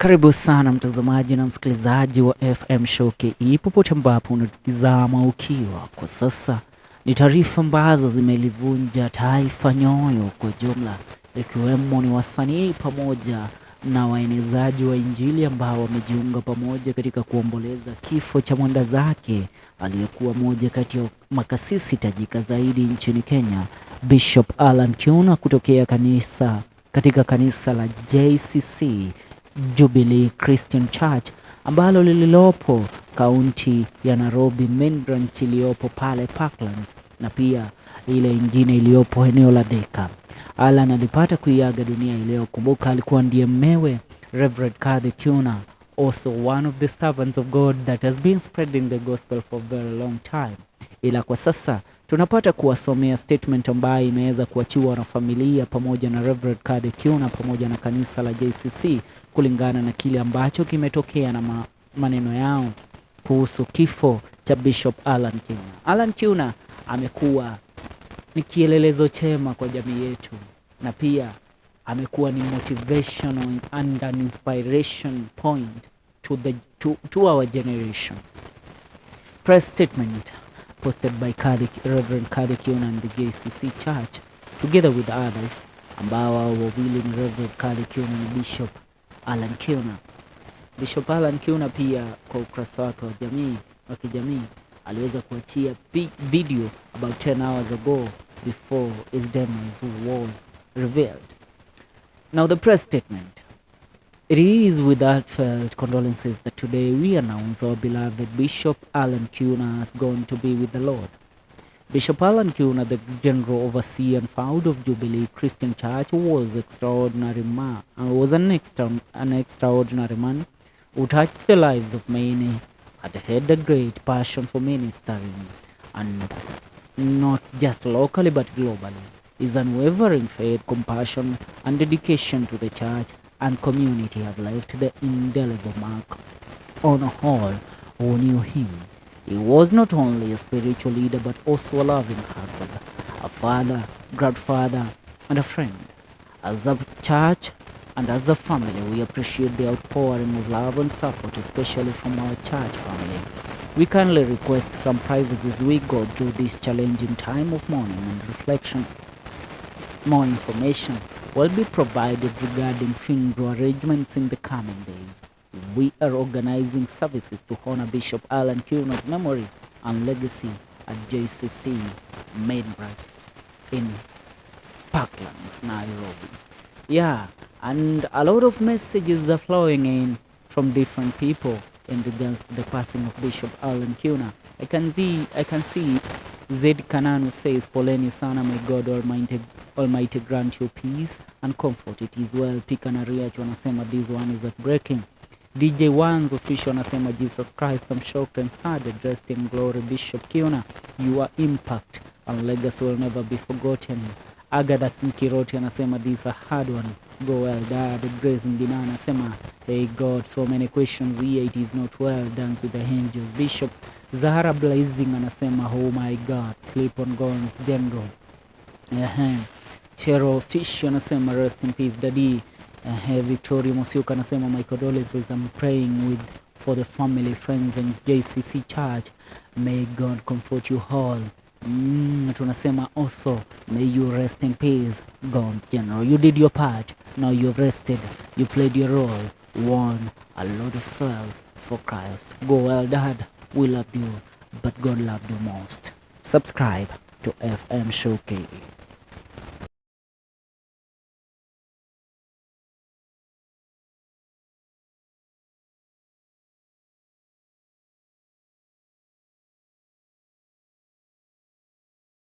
Karibu sana mtazamaji na msikilizaji wa FM Show KE popote ambapo unatutizama ukiwa kwa sasa. Ni taarifa ambazo zimelivunja taifa nyoyo kwa jumla, ikiwemo ni wasanii pamoja na waenezaji wa Injili ambao wamejiunga pamoja katika kuomboleza kifo cha mwenda zake aliyekuwa moja kati ya makasisi tajika zaidi nchini Kenya, Bishop Allan Kiuna kutokea katika kanisa la JCC, Jubilee Christian Church, ambalo lililopo kaunti ya Nairobi, main branch iliyopo pale Parklands na pia ile ingine iliyopo eneo la Thika. Allan alipata kuiaga dunia leo. Kumbuka alikuwa ndiye mmewe Reverend Kathy Kiuna, also one of the servants of God that has been spreading the gospel for a very long time. Ila kwa sasa tunapata kuwasomea statement ambayo imeweza kuachiwa na familia pamoja na Reverend Kathy Kiuna pamoja na kanisa la JCC kulingana na kile ambacho kimetokea na maneno yao kuhusu kifo cha Bishop Allan Kiuna. Allan Kiuna amekuwa ni kielelezo chema kwa jamii yetu na pia amekuwa ni motivational and an inspiration point to our generation. Press statement posted by Reverend Kathy Kiuna and the JCC Church together with others, ambao hao wawili ni Reverend Kathy Kiuna na Bishop Allan Kiuna. Bishop Allan Kiuna pia kwa ukurasa wake wa kijamii aliweza kuachia video about 10 hours ago before his demise was revealed. Now the press statement. "It is with heartfelt condolences that today we announce our beloved Bishop Allan Kiuna has gone to be with the Lord. Bishop Allan Kiuna, the General Overseer and founder of Jubilee Christian Church, was an extraordinary man who touched the lives of many and had a great passion for ministering, and not just locally but globally. His unwavering faith, compassion, and dedication to the church and community have left the indelible mark on all who knew him. He was not only a spiritual leader but also a loving husband, a father, grandfather, and a friend. As a church and as a family, we appreciate the outpouring of love and support, especially from our church family. We kindly request some privacy as we go through this challenging time of mourning and reflection. More information will be provided regarding funeral arrangements in the coming days. We are organizing services to honor Bishop Allan Kiuna's memory and legacy at JCC Main Branch in Parklands, Nairobi." Yeah, and a lot of messages are flowing in from different people in regards to the passing of Bishop Allan Kiuna. I can see Zed Kananu says, "Poleni sana, may God Almighty grant you peace and comfort. It is well." Pika na Riach wanasema, "This one is heartbreaking." DJ Ones Official anasema, "Jesus Christ, I'm shocked and sad. Rest in glory, Bishop Kiuna. Your impact and legacy will never be forgotten." Agatha Nkiroti anasema, "This is a hard one. Go well, Dad." Grace Ngina anasema, "Hey God, so many questions here. It is not well. Dance with the angels, Bishop." Zahara Blazing anasema, "Oh my God, sleep on guns, General." Ehe. Chero Fish anasema, "Rest in peace, Daddy." Ehe, Victoria Musiuka anasema, "My condolences. I'm praying with for the family, friends and JCC Church. May God comfort you all." Tunasema also may you rest in peace, Guns General. You did your part. Now you've rested. You played your role. Won a lot of souls for Christ. Go well, Dad. We loved you, but God loved you most. Subscribe to FM Show KE.